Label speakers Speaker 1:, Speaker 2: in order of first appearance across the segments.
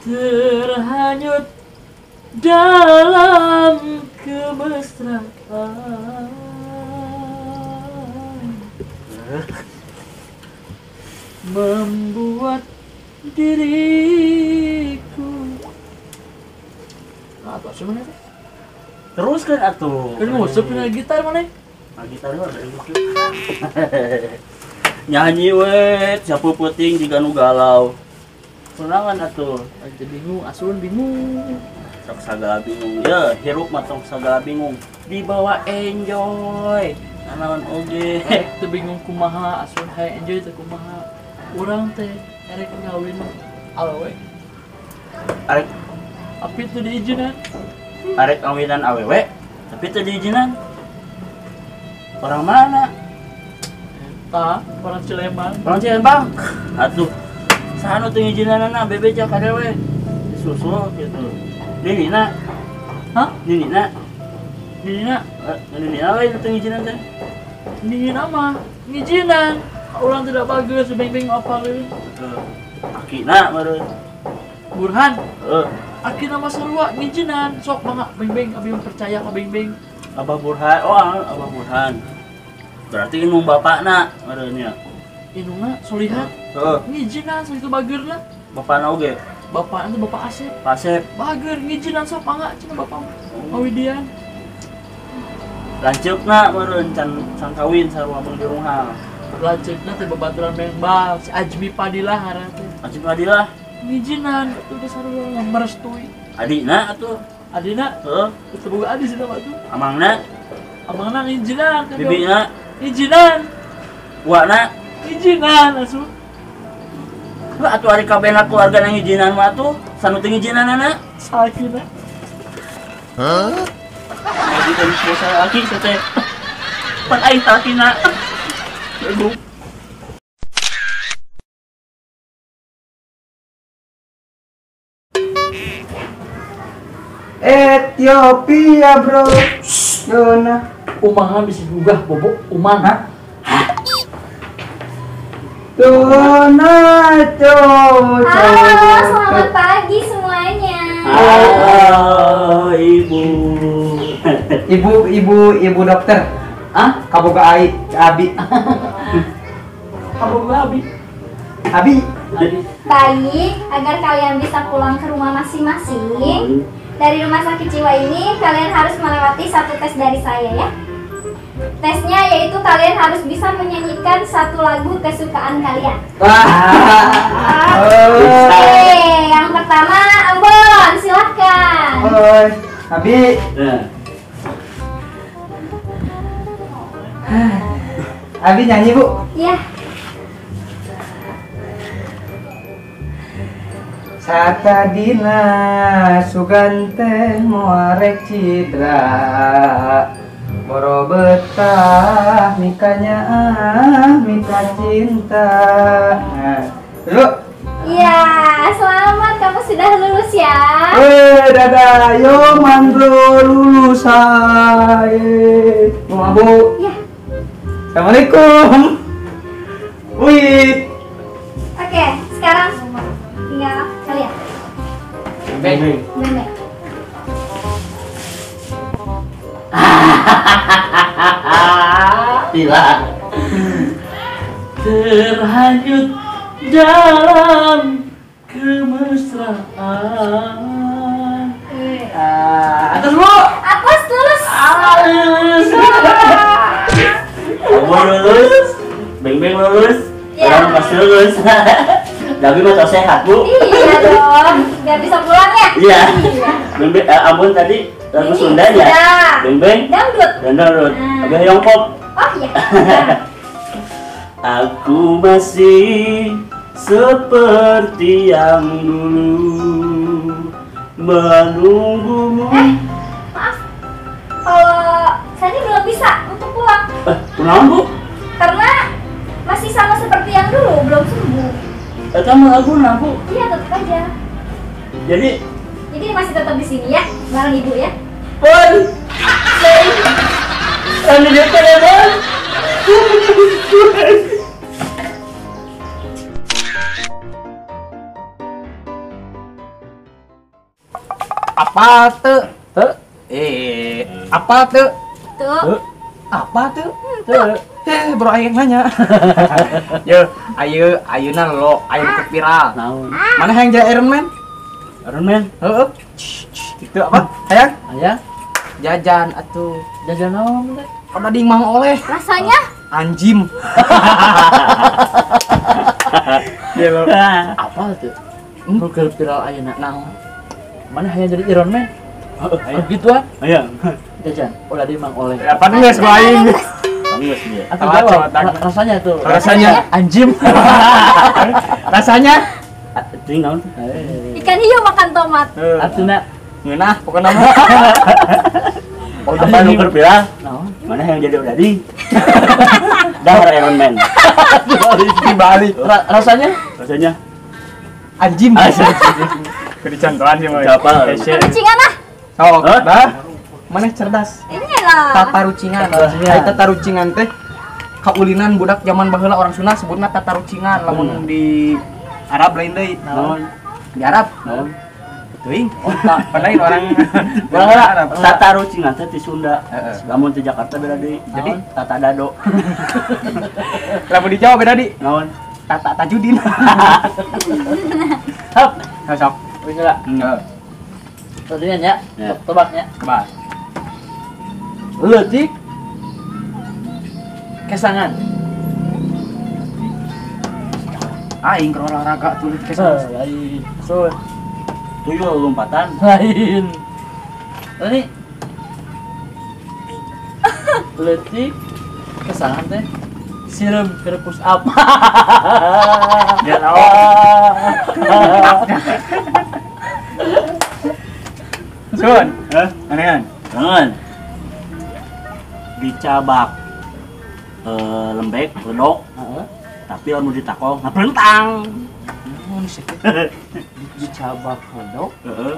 Speaker 1: Terhanyut dalam kemesraan, membuat diriku. Apa sih mana?
Speaker 2: Terus kan atuh.
Speaker 1: Kan ngusep punya gitar mana?
Speaker 2: Nah, gitar mah nyanyi we, sapu puting jiga nu galau. Kunaon atuh?
Speaker 1: Aja bingung, asun bingung.
Speaker 2: Sok sagala bingung. Ya, hirup mah sok sagala bingung. Dibawa enjoy. Nanaon oge.
Speaker 1: Teu bingung kumaha, asun hae enjoy teh kumaha. Urang teh erek ngawin awewe.
Speaker 2: Arek
Speaker 1: tapi teu diizinan.
Speaker 2: Arek ngawinan awewe, tapi teu diizinan. Orang mana?
Speaker 1: Eta, orang Cilembang.
Speaker 2: Orang Cilembang. Atuh. Saha nu teu ngijinanana bebeja ka dewe. Disusul gitu. Ninina.
Speaker 1: Hah?
Speaker 2: Ninina.
Speaker 1: Ninina.
Speaker 2: Ninina lain teu ngijinan teh.
Speaker 1: Ninina mah ngijinan. Urang tidak bagus, beng-beng apaleun.
Speaker 2: Akina meureun.
Speaker 1: Burhan.
Speaker 2: Heeh.
Speaker 1: Akina mah sarua ngijinan. Sok mangga beng-beng abi percaya ka beng-beng.
Speaker 2: Abah Burhan. Oh, Abah Burhan. Berarti indung bapakna meureun nya.
Speaker 1: Indungna solihat.
Speaker 2: Heeh.
Speaker 1: Ngijinan sok itu bageurna.
Speaker 2: Bapakna oge.
Speaker 1: Bapakna teh Bapak Asep.
Speaker 2: Asep.
Speaker 1: Bager ngijinan sok mangga cenah bapak mah. Mawidian.
Speaker 2: Lanceukna meureun can kawin sarua Bang Dirunghal.
Speaker 1: Lanceukna teh babaturan mengbal si Ajmi Padilah ngaranna teh.
Speaker 2: Ajmi Padilah
Speaker 1: ngijinan atuh teh sarua merestui.
Speaker 2: Adina atuh.
Speaker 1: Adina?
Speaker 2: Heeh.
Speaker 1: Teu boga adi cenah mah atuh.
Speaker 2: Amangna?
Speaker 1: Amangna ngijinan.
Speaker 2: Bibina?
Speaker 1: Ngijinan.
Speaker 2: Uakna?
Speaker 1: Ngijinan asuh.
Speaker 2: Wah, atuh ari kabehna keluarga na ngijinan mah atuh, sanu teu ngijinanana?
Speaker 1: Sakina.
Speaker 2: Hah? Jadi kan bosa laki teh. Pan aing talakina. Aduh.
Speaker 3: Ethiopia, bro. Yona.
Speaker 1: Umahan bisa gugah bobok umang.
Speaker 3: Hah? Donato.
Speaker 4: Halo, selamat pagi semuanya.
Speaker 2: Halo, Ibu.
Speaker 3: Ibu dokter.
Speaker 1: Hah?
Speaker 3: Kaboga ai, Abi.
Speaker 1: Kaboga Abi.
Speaker 3: Abi.
Speaker 4: Baik, agar kalian bisa pulang ke rumah masing-masing. Dari rumah sakit jiwa ini, kalian harus melewati satu tes dari saya ya. Tesnya yaitu kalian harus bisa menyanyikan satu lagu kesukaan kalian. Oke, yang pertama Ambon, silahkan.
Speaker 3: Oi, Abi. Abi nyanyi, Bu?
Speaker 4: Iya.
Speaker 3: Satadina sugante moarek cidra boro betah mikanya mika cinta. Nah, dulu.
Speaker 4: Iya, selamat kamu sudah lulus ya.
Speaker 3: Dadah, yo mandro lulus ae. Mau mabuk.
Speaker 4: Iya.
Speaker 3: Assalamualaikum. Wih.
Speaker 4: Oke, sekarang tinggal kalian.
Speaker 2: Beng.
Speaker 4: Beng.
Speaker 2: Tidak.
Speaker 1: Terhanyut dalam kemesraan. Atas Bu.
Speaker 4: Atas lulus.
Speaker 2: Lulus. Kamu lulus. Beng-beng lulus.
Speaker 4: Ya.
Speaker 2: Orang pasti lulus. Tapi mah sehat, Bu.
Speaker 4: Iya dong. Biar bisa pulang ya.
Speaker 2: Iya. Beng-beng Ambon tadi lagu Sunda ya. Beng-beng.
Speaker 4: Dangdut.
Speaker 2: Dangdut. Abah yang pop.
Speaker 4: Oh iya.
Speaker 2: Aku masih seperti yang dulu menunggumu. Kunaon, Bu?
Speaker 4: Karena masih sama seperti yang dulu, belum sembuh.
Speaker 2: Eta mah laguna, Bu.
Speaker 4: Iya, tetap aja. Jadi masih tetap di sini ya, bareng Ibu ya.
Speaker 2: Pon. Anu dia teh, Bon.
Speaker 3: Apa tuh? Tuh. Apa tuh?
Speaker 4: Tuh.
Speaker 3: Apa tuh? Tuh. Bro aing nanya. Yo, ayo ayeuna lo, ayo ke viral.
Speaker 1: Naon?
Speaker 3: Mana yang jadi Iron Man?
Speaker 2: Iron Man?
Speaker 3: Heeh. Itu apa? Hayang?
Speaker 1: Hayang.
Speaker 3: Jajan atuh.
Speaker 1: Jajan naon teh?
Speaker 3: Kada ding mang oleh.
Speaker 4: Rasanya?
Speaker 3: Anjim. Ya lo.
Speaker 1: Apa tuh? Nu keur viral ayeuna naon? Mana hayang jadi Iron Man?
Speaker 2: Heeh,
Speaker 1: gituan.
Speaker 2: Hayang.
Speaker 1: Jajan, ulah di mang oleh.
Speaker 3: Apa geus aing?
Speaker 2: Geus dia.
Speaker 1: Rasanya tuh.
Speaker 3: Rasanya
Speaker 1: anjim.
Speaker 3: Rasanya
Speaker 2: ting naon?
Speaker 4: Ikan hiu makan tomat.
Speaker 1: Atuh
Speaker 3: ngeunah pokona mah.
Speaker 2: Oh, apa nu keur viral?
Speaker 1: Naon?
Speaker 2: Mana yang jadi odading? Dahar Iron Man.
Speaker 3: Dibalik.
Speaker 1: Rasanya?
Speaker 2: Rasanya
Speaker 3: anjim. Kecantoan sih mah.
Speaker 4: Rucingan ah.
Speaker 3: Sok, dah. Mana cerdas?
Speaker 4: Inilah.
Speaker 3: Tata rucingan. Ai tata rucingan teh kaulinan budak zaman baheula orang Sunda sebutna tata rucingan, lamun di Arab lain deui.
Speaker 2: Naon?
Speaker 3: Di Arab.
Speaker 2: Naon?
Speaker 3: Teuing. Onta. Padahal orang
Speaker 2: Arab. Tata rucingan teh di Sunda. Lamun di Jakarta beda deui.
Speaker 3: Jadi
Speaker 2: tata dado.
Speaker 3: Lamun di Jawa beda deui.
Speaker 2: Naon?
Speaker 3: Tata Tajudin.
Speaker 1: Hop.
Speaker 3: Sok.
Speaker 1: Wis lah.
Speaker 3: Heeh.
Speaker 1: Tadinya nya, tebaknya.
Speaker 3: Tebak.
Speaker 1: Leutik kesangan.
Speaker 3: Aing keur olahraga tuh kesangan.
Speaker 1: Lain. So,
Speaker 2: tuyul lompatan.
Speaker 1: Lain. Tadi leutik kesangan teh sireum keur push up.
Speaker 2: Ya
Speaker 3: Sun, heh, anehan.
Speaker 2: Jangan. Dicabak lembek, ledok, tapi lamun ditakol ngablentang.
Speaker 1: Naon sih? Dicabak ledok,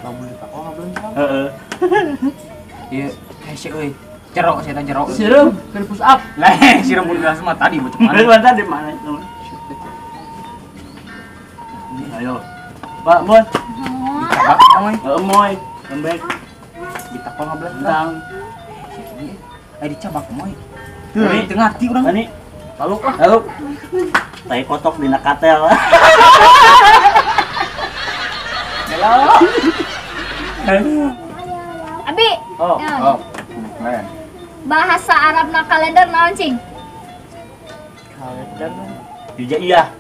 Speaker 1: lamun ditakol ngablentang.
Speaker 2: Heeh.
Speaker 3: Ieu hese euy. Jerok sih eta jerok.
Speaker 1: Sireum keur push up.
Speaker 3: Lah, sireum mun geus mah tadi bocah mana?
Speaker 2: Mana tadi mana itu? Ayo. Pak, Mon.
Speaker 3: Dicabak moy.
Speaker 2: Heeh, moy. Lembek.
Speaker 3: Ditakol ngablentang. Dicabak moy.
Speaker 2: Tuh,
Speaker 3: teu ngarti urang.
Speaker 2: Tani.
Speaker 1: Taluk lah.
Speaker 2: Taluk. Tai kotok dina katel.
Speaker 3: Halo.
Speaker 4: Abi.
Speaker 3: Oh, oh.
Speaker 4: Bahasa Arabna kalender naon cing?
Speaker 1: Kalender
Speaker 2: Hijaiyah.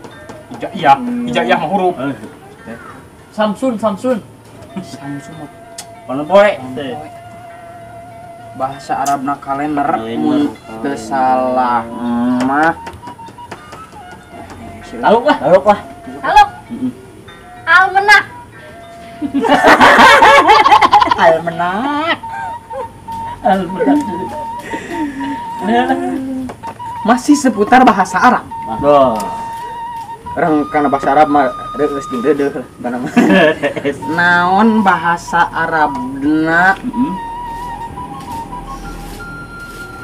Speaker 3: Hijaiyah. Hijaiyah mah huruf.
Speaker 1: Samsun, Samsun.
Speaker 3: Samsun mah
Speaker 2: Mana poe?
Speaker 3: Bahasa Arabna kalender mun teu salah mah
Speaker 1: Taluk lah,
Speaker 2: taluk lah.
Speaker 4: Taluk. Almenak.
Speaker 1: Almenak. Almenak.
Speaker 3: Masih seputar bahasa Arab.
Speaker 2: Oh.
Speaker 3: Orang karena bahasa Arab mah reueus jeung deudeuh lah. Naon bahasa Arabna?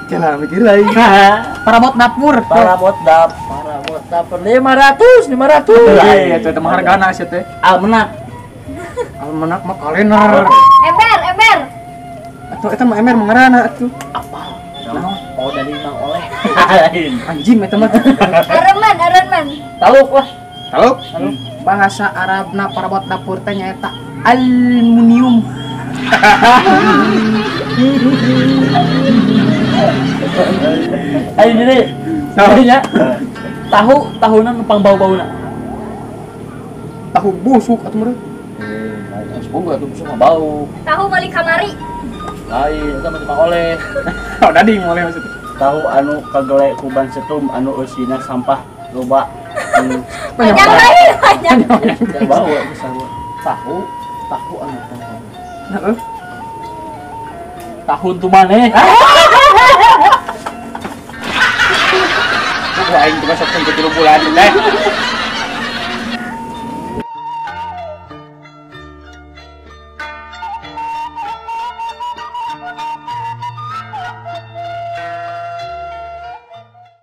Speaker 3: Jalan mikir lagi. Parabot dapur.
Speaker 2: Parabot dap.
Speaker 1: Parabot dapur 500, 500.
Speaker 3: Iya, itu mah hargana sih teh.
Speaker 2: Almenak.
Speaker 3: Almenak mah kalender.
Speaker 4: Ember, ember.
Speaker 3: Atuh eta mah ember mah ngaranna atuh.
Speaker 1: Apa? Oh, dari Mang Oleh.
Speaker 3: Anjing eta mah.
Speaker 4: Iron Man, Iron Man.
Speaker 1: Taluk lah.
Speaker 3: Taluk. Bahasa Arabna parabot dapur teh nyaeta aluminium.
Speaker 1: Ayo diri. Tahunya. Tahu tahunan numpang bau-bauna.
Speaker 3: Tahu busuk atuh meureun.
Speaker 1: Semoga atuh busuk mah bau.
Speaker 4: Tahu balik kamari.
Speaker 1: Lain, eta mah Mang Oleh.
Speaker 3: Oh, dadi Mang Oleh maksudnya.
Speaker 2: Tahu anu kagele ku ban setum anu eusina sampah loba.
Speaker 4: Panjang lain, panjang.
Speaker 1: Bau bisa. Tahu, tahu anu tahu.
Speaker 3: Heeh.
Speaker 1: Tahun tuh maneh.
Speaker 3: Aing coba sok tunggu 3 bulan teh.